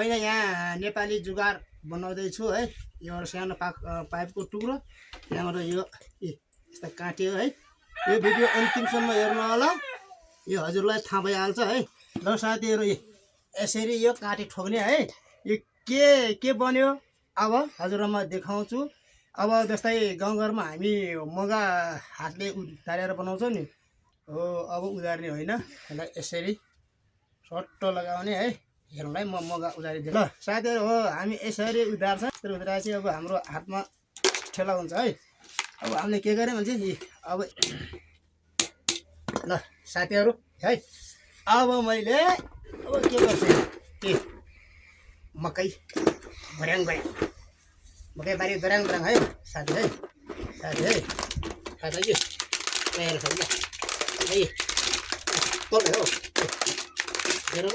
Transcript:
मैले यहाँ नेपाली जुगाड बनाउँदैछु है। यो एउटा सानो पाइपको टुक्रो यहाँबाट यो यस्ता काट्यो है। यो भिडियो अन्तिमसम्म हेर्नु होला, यो हजुरलाई थाहा भइहाल्छ है। ल साथीहरू यसरी यो काटी ठोक्ने है। यो के बन्यो अब हजुरलाई म देखाउँछु। अब जस्तै गाउँघरमा हामी मगा हातले उधारेर बनाउँछौँ नि हो, अब उधार्ने होइन, यसरी सट्ट लगाउने है। हेर्नुलाई म मगा उधारिदिएँ। ल साथीहरू हो हामी यसरी उधार्छ, उधारेपछि अब हाम्रो हातमा ठेला हुन्छ है। अब हामीले के गर्यौँ भने चाहिँ अब ल साथीहरू है, अब मैले अब के गर्छु मकै भर्याङ मकै बारी दराङ है साथी है। साथी है साथी कि हेर साथी है तल हो हेर